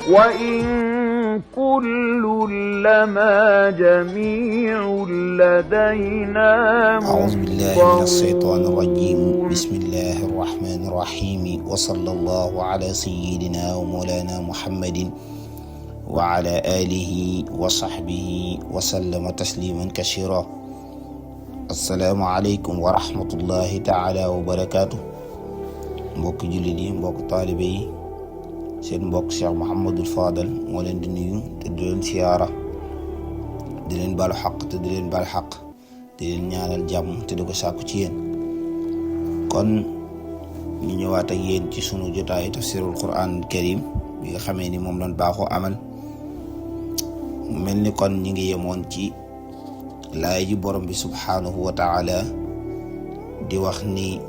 وإن كل لما جميع لدينا أعوذ بالله من الشيطان الرجيم بسم الله الرحمن الرحيم وصلى الله على سيدنا ومولانا محمد وعلى آله وصحبه وسلم تسليما كثيرا السلام عليكم ورحمة الله تعالى وبركاته mbokk jullit yi mbokk taalibe yi seen mbokk Cheikh Mouhamadul Fadal moo leen di nuyu te di leen siyaara di leen balu xaq te di leen bal xaq di leen ñaanal jàmm te di ko sàkku ci yéen kon ñu ñëwaat ak yéen ci sunu jotaayu tafsirul Qur'an karim bi nga xamee ni moom lañ baaxoo amal mu mel ni kon ñi ngi yemoon ci laay ji borom bi subhanahu wa taala di wax ni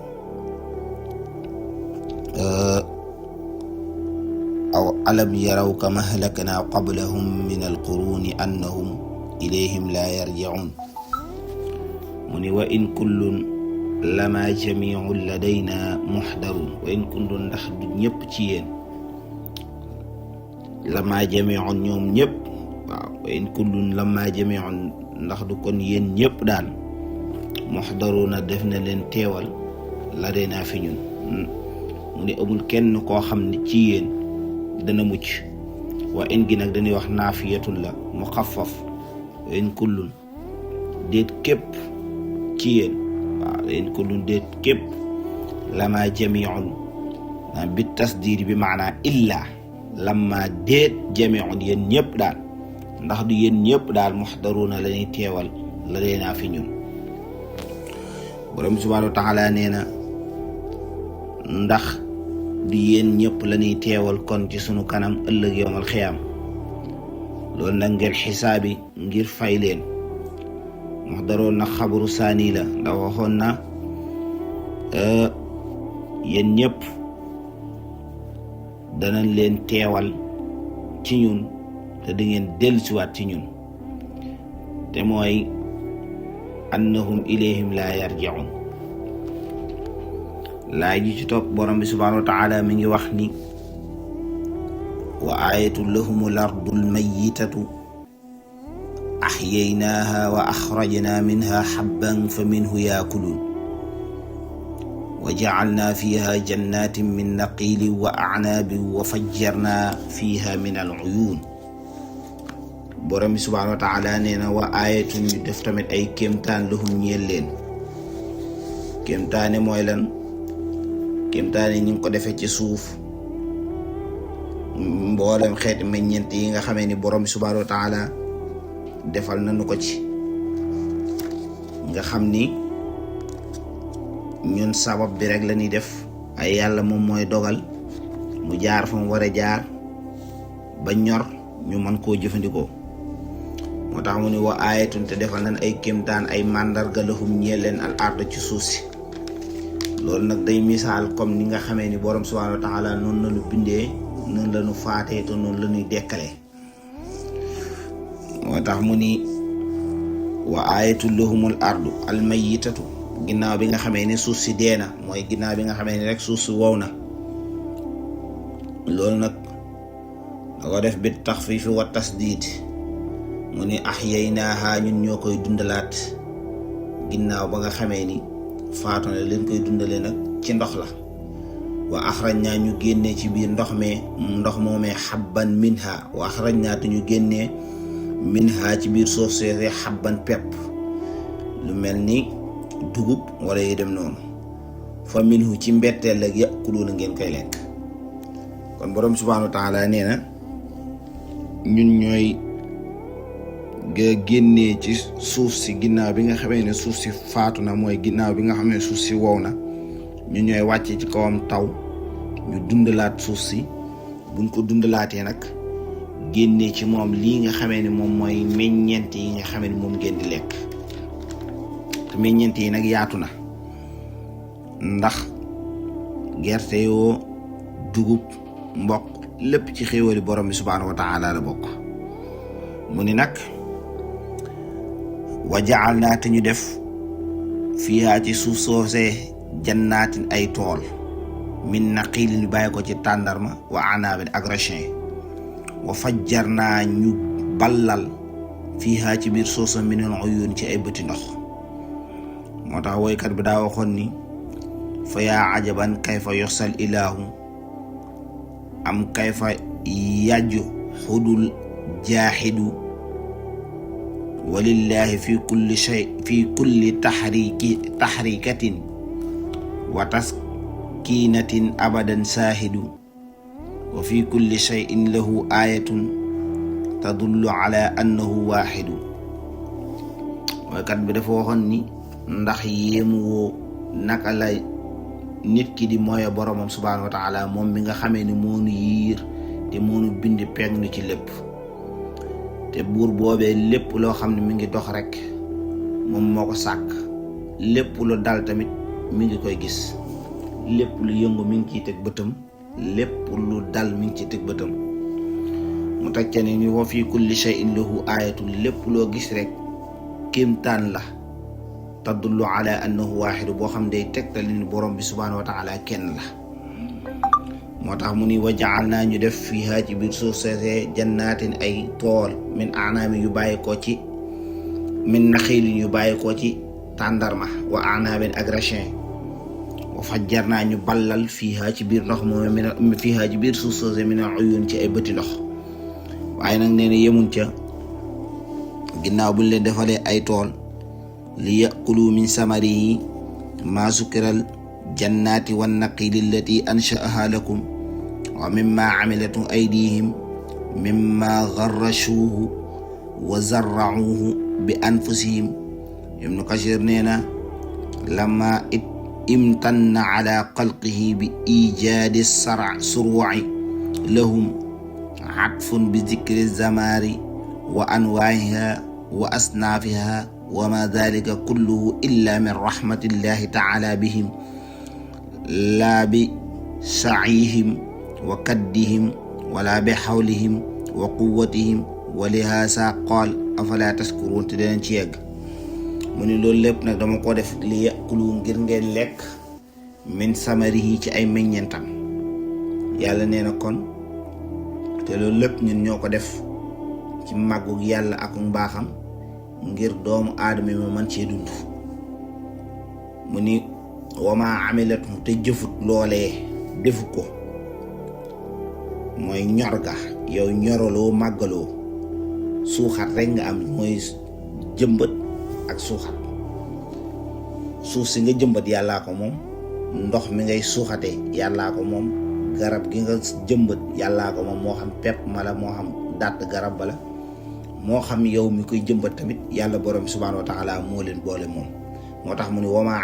aw alam yaraw kama ahlakna qablahum min alquruni annahum ilayhim la yarji'un mu ni wa in kullun lama jami'un ladayna muhdarun wa in kullun ndax du ñëpp ci yéen lama jami'un ñoom ñëpp waaw wa in kullun lama jami'un ndax du kon yéen ñëpp daan muhdaruna def na leen teewal ladayna fi ñun mu ne amul kenn koo xam ne ci yéen dana mucc wa in gi nag dañuy wax naafiyatun la muxaffaf wa in kullun déet képp ci yéen waaw wa in kullun déet képp lama jamiun bi tasdiir bi maanaa illa lama déet jamiun yéen ñëpp daal ndax du yéen ñëpp daal muxdaruna la ñuy teewal la deenaa fi ñun borom subhaanahu wa taala nee na ndax du yéen ñëpp la ñuy teewal kon ci sunu kanam ëllëg yowmal xiyaam loolu nag ngeen xisaabi ngir fay leen wax daroon na xabaru saani la ndax waxoon na yéen ñëpp danañ leen teewal ci ñun te di ngeen dellusiwaat ci ñun te mooy annahum ilayhim la yarji'un laay ji ci topp borom bi subhanahu wa taala mi ngi wax ni wa ayatu lahumul ardul mayyitatu ahyaynaaha wa akhrajna minha habban fa minhu yaakulun wa ja'alna fiha jannatin min naqilin wa a'nabin wa fajjarna fiha min al-uyun borom bi subhanahu wa taala nee na wa ayatu ñu def tamit ay kéemtaan lahum ñeel leen kéemtaane mooy lan kéemtaane ñu ngi ko defee ci suuf mboolem xeeti meññeent yi nga xamee ni borom bi subhanahu wa taala defal nañu ko ci nga xam ni ñun sabab bi rek la ñuy def ay yàlla moom mooy dogal mu jaar fa mu war a jaar ba ñor ñu mën koo jëfandikoo moo tax mu ni wa aayatun te defal nañ ay kéemtaan ay màndarga lahum ñeel leen al ard ci suuf si loolu nag day misaal comme ni nga xamee ni borom subhanahu wa taala noonu la ñu bindee noonu la ñu faatee te noonu la ñuy dekkalee moo tax mu ni wa ayatul lahumul ardu al mayyitatu ginnaaw bi nga xamee ni suuf si dee na mooy ginnaaw bi nga xamee ni rek suuf si wow na loolu nag da ko def bi taxfiifi wa tasdiid mu ni ahyaynaaha ñun ñoo koy dundalaat ginnaaw ba nga xamee ni faatu na leen koy dundale nag ci ndox la wa axrajnaa ñu génnee ci biir ndox moomee xabban minha wa axrajnaa te ñu génnee minha ci biir suuf seesee xabban pepp lu mel ni dugub wala yi dem noonu fa minhu ci mbetteel la ya'kuluuna ngeen koy lekk kon borom subhaanahu wa taala nee na ñun ñooy génnee ci suuf si ginnaaw bi nga xamee ne suuf si faatu na mooy ginnaaw bi nga xamee ne suuf si wow na ñu ñooy wàcce ci kawam taw ñu dundalaat suuf si buñ ko dundalaatee nag génnee ci moom lii nga xamee ne moom mooy meññeent yi nga xamee ne moom ngeen di lekk te meññeent yi nag yaatu na ndax gerte yoo dugub mboq lépp ci xéewali borom bi subhaanahu wa taala la bokk mu ni nag wa ja'alnaa te ñu def fiihaa ci suuf soosee jannaatin ay tool min naqiilin bàyyi ko ci tàndarma wa anaabin ak raisin wa fajjarnaa ñu ballal fiihaa ci biir suuf sa minal uyuun ci ay bëti ndox. moo tax woykat bi daa waxoon ni fa yaa ajaban kayfa yoxsal ilaahu am kayfa yàjju xudul jaaxidu walillahi fi kulli taxrikatin wa taskinatin abadan saahidu wa fi kulli shayin lahu ayatun tadullu ala annahu waaxidu. woykat bi dafa waxoon ni ndax yéemu woo naka la nit ki di mooy boromam subhaanahu wa taala moom mi nga xamee ni moonu yiir te moonu bind peeg nu ci lépp, te buur boobee lépp loo xam ne mi ngi dox rek moom moo ko sàkk, lépp lu dal tamit mi ngi koy gis, lépp lu yëngu mi ngi ciy teg bëtam, lépp lu dal mi ngi ciy teg bëtam. mu tecce ni wa fi kulli shay'in lahu ayatun, lépp loo gis rek kéemtaan la, tadullu ala annahu waaxidu, boo xam day tegtal ni borom bi subhaanahu wa taala kenn la. moo tax mu ni wa ja'alnaa ñu def fiihaa ci biir suuf seesee jannaatin ay tool min anaami yu bàyyi ko ci min naxiilin yu bàyyi ko ci tàndarma wa anaabin ak raisin. wa fajjarnaa ñu ballal fiihaa ci biir ndox moom fiihaa ci biir suuf seesee minal uyuun ci ay bëti ndox. waaye nag nee na yemuñ ca, ginnaaw buñ leen defalee ay tool li yakulu min samarihi ma sukiral jannaati wan naqiili allati ansha'aha lakum wa mimma amilatu aydihim mimma garrashuuhu wa zarra'uuhu bi anfusihim. Ibnu Kasiir nee na lamma imtanna ala xalqihi bi ijaadi suruu'i lahum atfun bi zikri zamaari wa anwaa'iha wa asnaafiha wa ma dalika kulluhu illa min rahmatillahi taala bihim laa bi sacyihim wa kaddihim wala bi xawlihim wa quwwatihim wa lihaasa qaal afala tashkuruun. te dinañ ci yegg mu ni loolu lépp nag dama ko def li yakulu ngir ngeen lekk min samarihi ci ay meññentam. yàlla nee na kon te loolu lépp ñun ñoo ko def ci màggug yàlla ak mbaaxam ngir doomu aadama mi man cee dund. mu ni wama amilatu te jëfut loolee defu ko, mooy ñor ga yow ñoraloo màggaloo, suuxat rek nga am, mooy jëmbat ak suuxat. suuf si nga jëmbat yàllaa ko moom, ndox mi ngay suuxate yàllaa ko moom, garab gi nga jëmbat yàllaa ko moom, moo xam pepp mala moo xam dàtt garab bala moo xam yow mi koy jëmbat tamit yàlla borom subhaanahu wa taala moo leen boole moom. moo tax mu ne wama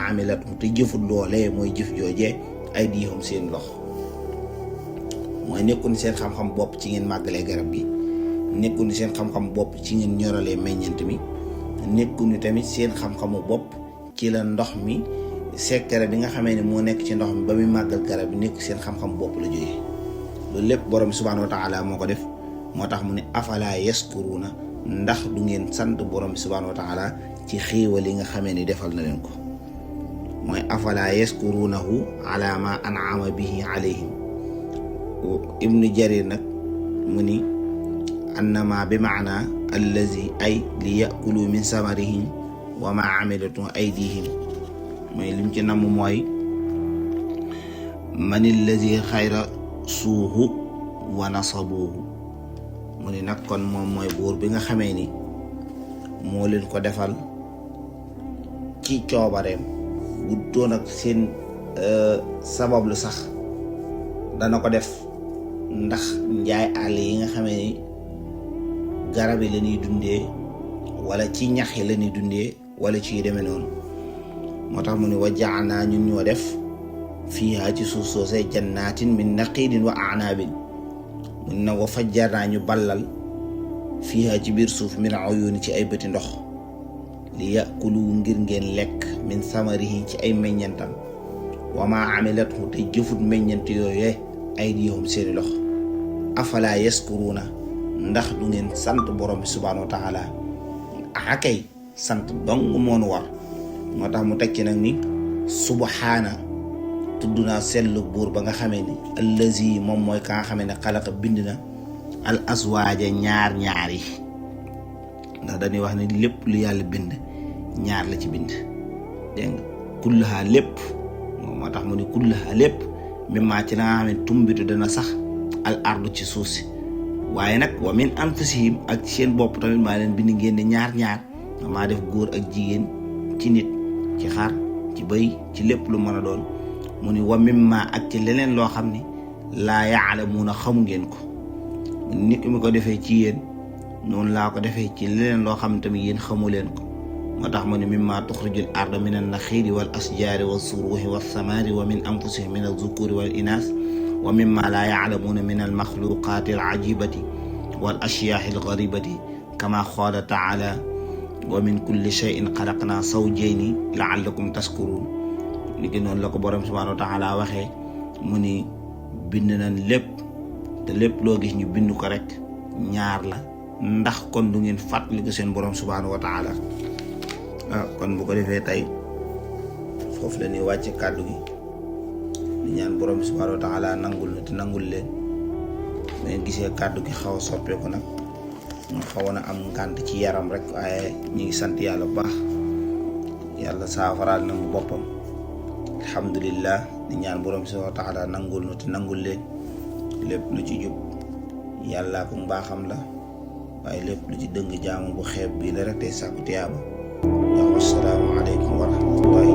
amilat te jëfut loolee mooy jëf joojee ay diihum seen lox, mooy nekkul ni seen xam-xam bopp ci ngeen màggalee garab gi, nekkul ni seen xam-xam bopp ci ngeen ñoralee meññent mi, nekkul ni tamit seen xam-xamu bopp ci la ndox mi secret bi nga xamee ne moo nekk ci ndox mi ba muy màggal garab bi nekk seen xam-xam bopp la jógee. loolu lépp borom subhaanahu wa taala moo ko def. moo tax mu ne afala yaskuruuna, ndax du ngeen sant borom bi subhaanahu wa taala ci xéewal yi nga xamee ni defal na leen ko. mooy afala yaskuruunahu ala ma an'ama bihi alayhim. ibnu jarir nag mu ni annama bi maana allazi ay li yakulu min samarihim wa ma amilatu aydihim. mooy lim ci namm mooy man allazi xayra suuhu wa nasabuhu. mu ni nag kon moom mooy buur bi nga xamee ni moo leen ko defal ci coobareem, bu doon ak seen sabablu sax dana ko def, ndax njaay àll yi nga xamee ni garab yi la ñuy dundee wala ci ñax yi la ñuy dundee wala ci demee noonu. moo tax mu ne wa ja'alnaa ñun ñoo def fiihaa ci suuf soosee jannaatin min naqiilin wa a'naabin. mu ne nag wa fajjarnaa ñu ballal fiihaa ci biir suuf min uyuun ci ay bëti ndox li yakulu ngir ngeen lekk min samarihi ci ay meññentam wa maa amilathu te jëfut meññent yooyee ay diihum seeni lox. afala yaskuruuna, ndax du ngeen sant borom bi subhaanahu wa taala. akay sant dong moonu war. moo tax mu tekki nag ni subhaana, tudd naa sellu buur ba nga xamee ni allazi moom mooy ka nga xamee ne xalaqa bind na al aswaaja ñaar yi ndax dañuy wax ne lépp lu yàlla bind ñaar la ci bind dégg nga kullaha lépp moo tax mu ne kullaha lépp mimma ci la nga xam ne tumbitu dana sax al ardu ci suuf si waaye nag wa min anfusihim ak seen bopp tamit maa leen bind ngeen ne ñaar maa def góor ak jigéen ci nit ci xar ci bëy ci lépp lu mën a doon mu ni wa mimma ak ci leneen loo xam ne laa yaalamuuna xamu ngeen ko nit mi ko defee ci yéen noonu laa ko defee ci leneen loo xam ne tamit yéen xamu leen ko moo tax mu ne mimma tuxrijul arda min an naxiili wal asjaari wa suruuhi wa samaari wa min anfusihim min azukuri wal inaas wa mimma laa yaalamuuna min al maxluqaati al ajibati wal ashyaahi al garibati kama qaala taala wa min kulli shay'in xalaqnaa zawjayni la'allakum tashkuruun li gi noonu la ko borom subhaanahu wa taala waxee mu ni bind nañ lépp te lépp loo gis ñu bind ko rek ñaar la ndax kon du ngeen fàttali ko seen borom subhaanahu wa taala kon bu ko defee tey foofu la ñuy wàcce kàddu gi di ñaan borom subhaanahu wa taala nangul na te nangul leen bu ngeen gisee kàddu gi xaw a soppeeku nag ñu xawoon a am ngànt ci yaram rek waaye ñu ngi sant yàlla bu baax yàlla saafaraal na mu boppam alhamdulillah di ñaan borom subhaanahu wa taala nangul na te nangul leen lépp lu ci jub yàllaa ko mbaaxam la waaye lépp lu ci dëng jaamu bu xeeb bii la rek tey sàkku tiyaaba. Assalaamu aleykum wa rahmatullahi